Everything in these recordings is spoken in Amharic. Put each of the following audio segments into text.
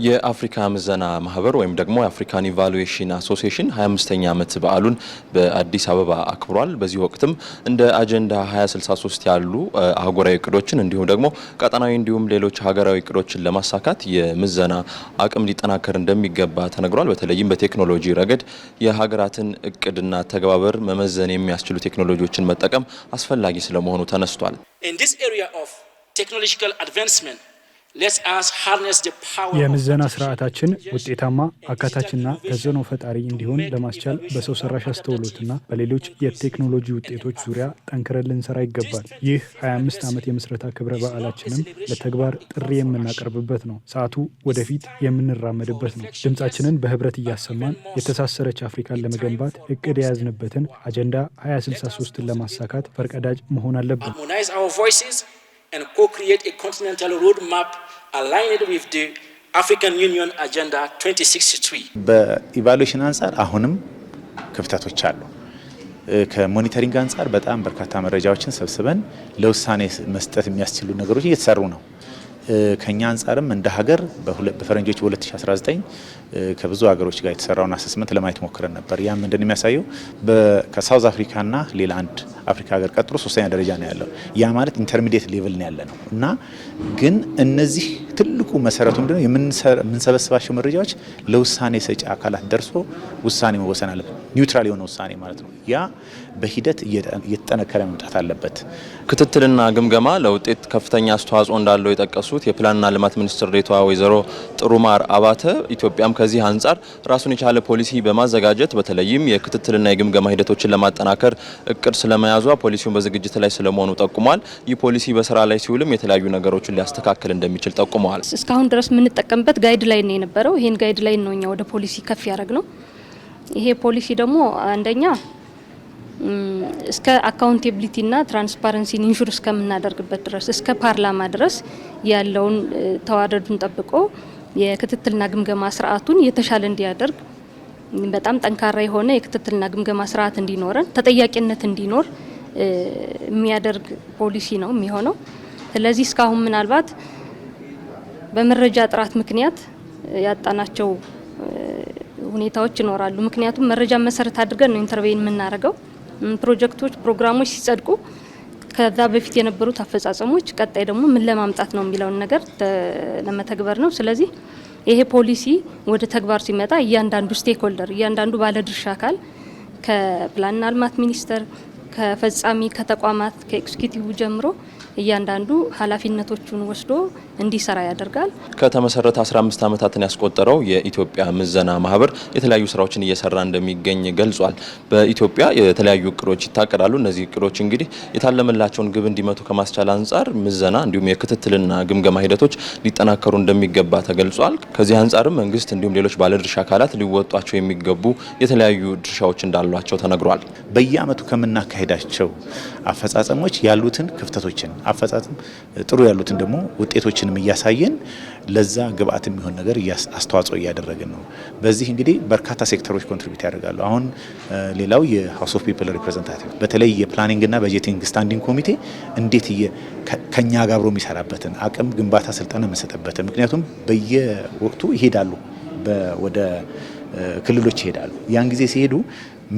የአፍሪካ ምዘና ማህበር ወይም ደግሞ የ African Evaluation Association 25ኛ ዓመት በዓሉን በአዲስ አበባ አክብሯል። በዚህ ወቅትም እንደ አጀንዳ 2063 ያሉ አህጉራዊ እቅዶችን እንዲሁም ደግሞ ቀጠናዊ እንዲሁም ሌሎች ሀገራዊ እቅዶችን ለማሳካት የምዘና አቅም ሊጠናከር እንደሚገባ ተነግሯል። በተለይም በቴክኖሎጂ ረገድ የሀገራትን እቅድና አተገባበር መመዘን የሚያስችሉ ቴክኖሎጂዎችን መጠቀም አስፈላጊ ስለመሆኑ ተነስቷል። In this area of technological advancement, የምዘና ስርዓታችን ውጤታማ፣ አካታችና ተጽዕኖ ፈጣሪ እንዲሆን ለማስቻል በሰው ሰራሽ አስተውሎትና በሌሎች የቴክኖሎጂ ውጤቶች ዙሪያ ጠንክረን ልንሰራ ይገባል። ይህ 25 ዓመት የምስረታ ክብረ በዓላችንም ለተግባር ጥሪ የምናቀርብበት ነው። ሰዓቱ ወደፊት የምንራመድበት ነው። ድምፃችንን በህብረት እያሰማን የተሳሰረች አፍሪካን ለመገንባት እቅድ የያዝንበትን አጀንዳ 2063ን ለማሳካት ፈርቀዳጅ መሆን አለብን። and co-create a continental roadmap aligned with the African Union Agenda 2063. በ evaluation አንጻር አሁንም ክፍተቶች አሉ። ከ monitoring አንጻር በጣም በርካታ መረጃዎችን ሰብስበን ለውሳኔ መስጠት የሚያስችሉ ነገሮች እየተሰሩ ነው። ከኛ አንጻርም እንደ ሀገር በፈረንጆች በ2019 ከብዙ ሀገሮች ጋር የተሰራውን assessment ለማየት ሞክረን ነበር። ያም ምንድን የሚያሳየው ከ South Africa ና ሌላ አንድ አፍሪካ ሀገር ቀጥሎ ሶስተኛ ደረጃ ነው ያለው። ያ ማለት intermediate level ነው ያለ ነው። እና ግን እነዚህ ትልቁ መሰረቱ ምንድነው? የምንሰበስባቸው መረጃዎች ለውሳኔ ሰጪ አካላት ደርሶ ውሳኔ መወሰን አለበት። Neutral የሆነ ውሳኔ ማለት ነው። ያ በሂደት እየተጠነከረ መምጣት አለበት። ክትትልና ግምገማ ለውጤት ከፍተኛ አስተዋጽኦ እንዳለው የጠቀሱት የፕላንና ልማት ሚኒስትር ዴኤታዋ ወይዘሮ ጥሩማር አባተ፣ ኢትዮጵያም ከዚህ አንጻር ራሱን የቻለ ፖሊሲ በማዘጋጀት በተለይም የክትትልና የግምገማ ሂደቶችን ለማጠናከር እቅድ ስለመያዟ፣ ፖሊሲውን በዝግጅት ላይ ስለመሆኑ ጠቁሟል። ይህ ፖሊሲ በስራ ላይ ሲውልም የተለያዩ ነገሮችን ሊያስተካክል እንደሚችል ጠቁመዋል። እስካሁን ድረስ የምንጠቀምበት guideline ነው የነበረው። ይሄን guideline ነው እኛ ወደ ፖሊሲ ከፍ ያደረግነው። ይሄ ፖሊሲ ደግሞ አንደኛ እስከ accountability ና transparency ን ensure እስከምናደርግበት ድረስ፣ እስከ ፓርላማ ድረስ ያለውን ተዋረዱን ጠብቆ የክትትልና ግምገማ ስርዓቱን የተሻለ እንዲያደርግ፣ በጣም ጠንካራ የሆነ የክትትልና ግምገማ ስርዓት እንዲኖረን፣ ተጠያቂነት እንዲኖር የሚያደርግ ፖሊሲ ነው የሚሆነው። ስለዚህ እስካሁን ምናልባት በመረጃ ጥራት ምክንያት ያጣናቸው ሁኔታዎች ይኖራሉ። ምክንያቱም መረጃ መሰረት አድርገን ነው intervene የምናደርገው። ፕሮጀክቶች፣ ፕሮግራሞች ሲጸድቁ ከዛ በፊት የነበሩት አፈጻጸሞች፣ ቀጣይ ደግሞ ምን ለማምጣት ነው የሚለውን ነገር ለመተግበር ነው። ስለዚህ ይሄ ፖሊሲ ወደ ተግባር ሲመጣ እያንዳንዱ stakeholder፣ እያንዳንዱ ባለድርሻ አካል ከፕላንና ልማት ሚኒስቴር፣ ከፈጻሚ፣ ከተቋማት፣ ከ executive ጀምሮ እያንዳንዱ ኃላፊነቶቹን ወስዶ እንዲሰራ ያደርጋል። ከተመሰረተ 15 ዓመታትን ያስቆጠረው የኢትዮጵያ ምዘና ማህበር የተለያዩ ስራዎችን እየሰራ እንደሚገኝ ገልጿል። በኢትዮጵያ የተለያዩ እቅዶች ይታቀዳሉ። እነዚህ እቅዶች እንግዲህ የታለመላቸውን ግብ እንዲመቱ ከማስቻል አንጻር ምዘና እንዲሁም የክትትልና ግምገማ ሂደቶች ሊጠናከሩ እንደሚገባ ተገልጿል። ከዚህ አንጻርም መንግስት እንዲሁም ሌሎች ባለድርሻ አካላት ሊወጧቸው የሚገቡ የተለያዩ ድርሻዎች እንዳሏቸው ተነግሯል። በየአመቱ ከምናካሄዳቸው አፈጻጸሞች ያሉትን ክፍተቶችን፣ አፈጻጸም ጥሩ ያሉትን ደግሞ ውጤቶችንም እያሳየን ለዛ ግብአት የሚሆን ነገር አስተዋጽኦ እያደረግን ነው። በዚህ እንግዲህ በርካታ ሴክተሮች contribute ያደርጋሉ። አሁን ሌላው የ House of People Representative በተለይ የ planning ና budgeting standing ኮሚቴ እንዴት ከኛ ጋር አብሮ የሚሰራበትን አቅም ግንባታ ስልጠና የምንሰጥበትን፣ ምክንያቱም በየወቅቱ ይሄዳሉ፣ ወደ ክልሎች ይሄዳሉ። ያን ጊዜ ሲሄዱ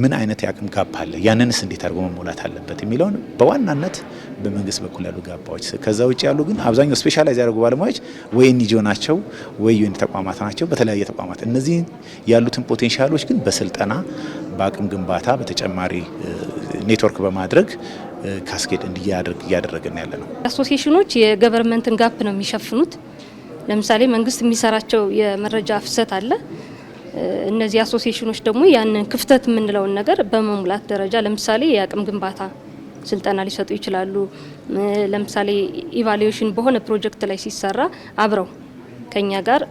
ምን አይነት የአቅም gap አለ፣ ያንንስ እንዴት አድርጎ መሞላት አለበት የሚለውን በዋናነት በመንግስት በኩል ያሉ gap ኦች፣ ከዛ ውጭ ያሉ ግን አብዛኛው specialize ያደረጉ ባለሙያዎች ወይ NGO ናቸው ወይ UN ተቋማት ናቸው። በተለያየ ተቋማት እነዚህ ያሉትን potential ኦች ግን በስልጠና፣ በአቅም ግንባታ፣ በተጨማሪ ኔትወርክ በማድረግ cascade እንዲያደርግ እያደረግን ያለ ነው። Association ኖች የ government ን gap ነው የሚሸፍኑት። ለምሳሌ መንግስት የሚሰራቸው የመረጃ ፍሰት አለ። እነዚህ association ኖች ደግሞ ያንን ክፍተት የምንለውን ነገር በመሙላት ደረጃ ለምሳሌ የአቅም ግንባታ ስልጠና ሊሰጡ ይችላሉ። ለምሳሌ evaluation በሆነ ፕሮጀክት ላይ ሲሰራ አብረው ከኛ ጋር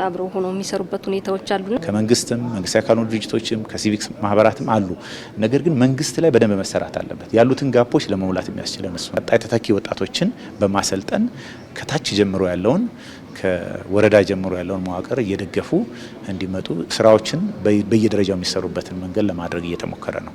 አብረው ሆነው የሚሰሩበት ሁኔታዎች አሉ። ከመንግስትም፣ መንግስታዊ ካልሆኑ ድርጅቶችም፣ ከሲቪክስ ማህበራትም አሉ። ነገር ግን መንግስት ላይ በደንብ መሰራት አለበት። ያሉትን gap ኦች ለመሙላት የሚያስችለን እሱ ቀጣይ ተተኪ ወጣቶችን በማሰልጠን ከታች ጀምሮ ያለውን፣ ከወረዳ ጀምሮ ያለውን መዋቅር እየደገፉ እንዲመጡ ስራዎችን በየደረጃው የሚሰሩበትን መንገድ ለማድረግ እየተሞከረ ነው።